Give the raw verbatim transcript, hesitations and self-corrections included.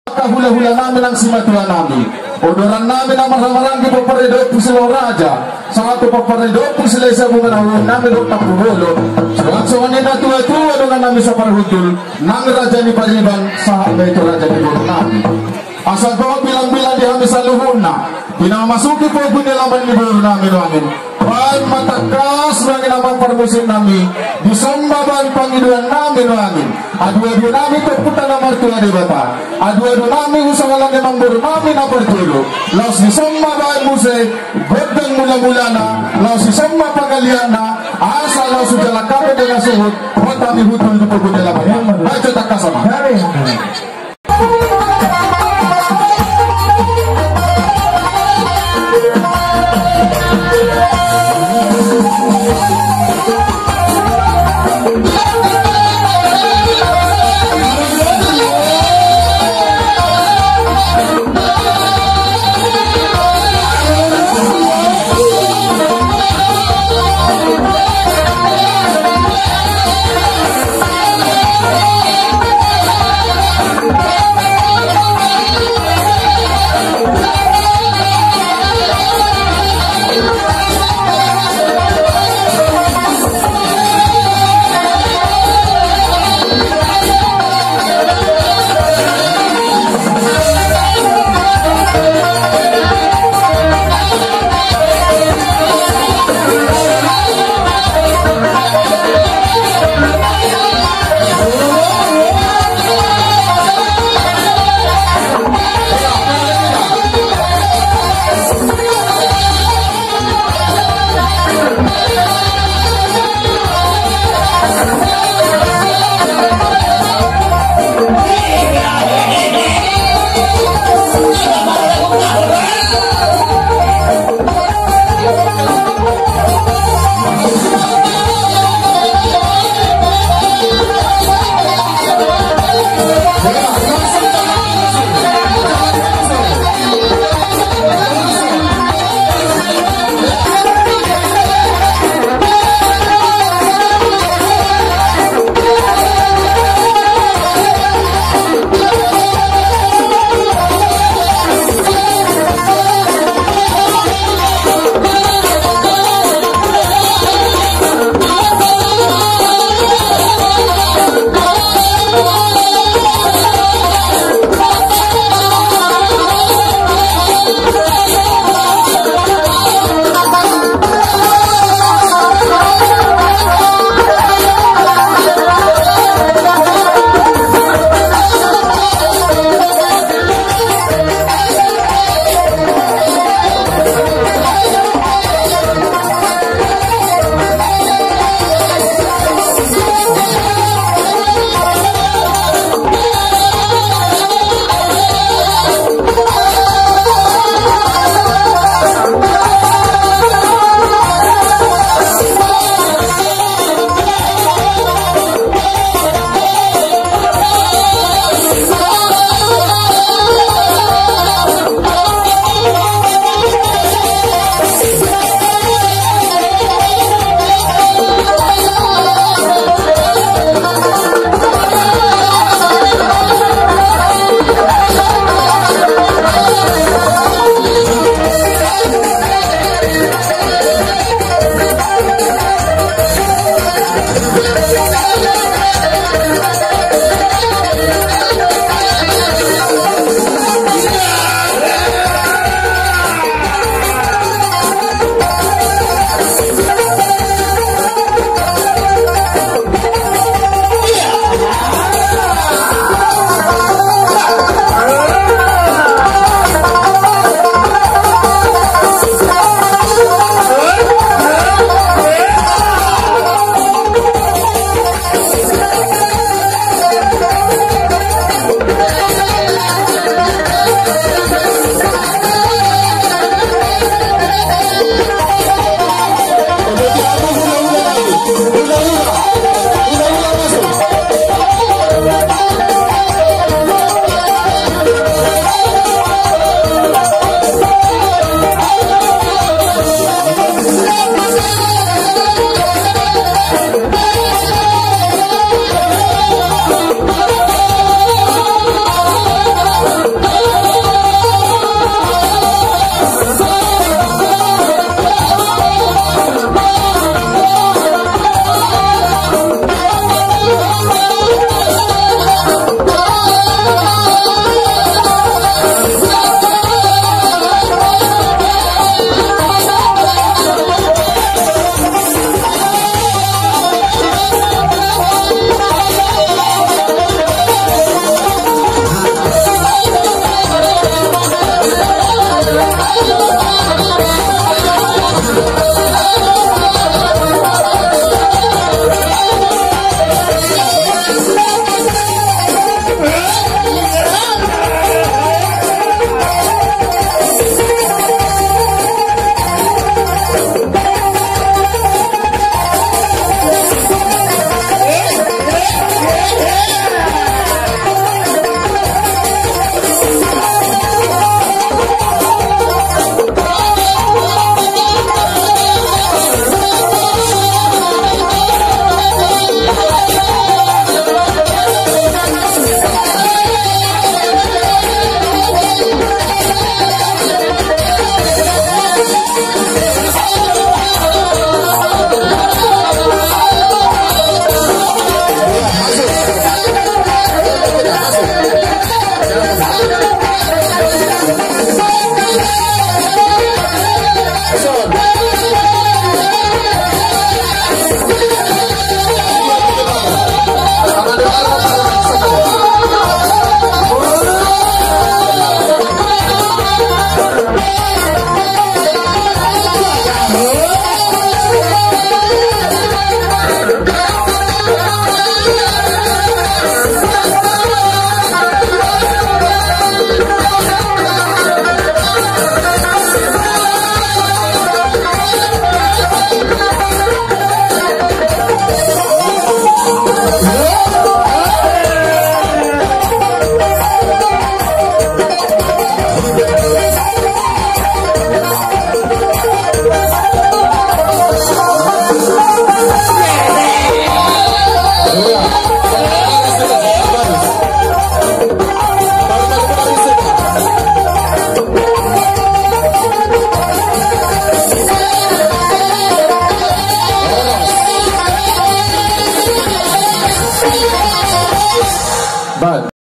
Angka hula-hula nami nang simatua nami, odoran nami na marhaha-maranggi, pomparan ni Ompu Silalahi Raja sahat tu pomparan ni Ompu Silahisabungan, na haholuan nami dohot na hahurungkon. Suang songon i na tua-tua dongan nami saparhundul, nang raja ni pariban sahat ma i tu raja ni boru nami. Asa angka on bilang-bilang di hami saluhutna, di na mamasuki pogu ni alaman ni boru nami nuaeng. Baen ma tangkas nuaeng amang parmusik nami, dison ma baen pangidoan nami nuaeng. Adu-adu nami tu Ompunta na martua Debata, adu-adu nami tu sahala ni amangboru nami na parjolo. Laos dison ma baen muse gondang mula-mulana, laos dison ma pangalianna, asa laos tu jala kape dena suhut, hot hami hundul tu pogu ni alaman. Baen jo tangkas amang.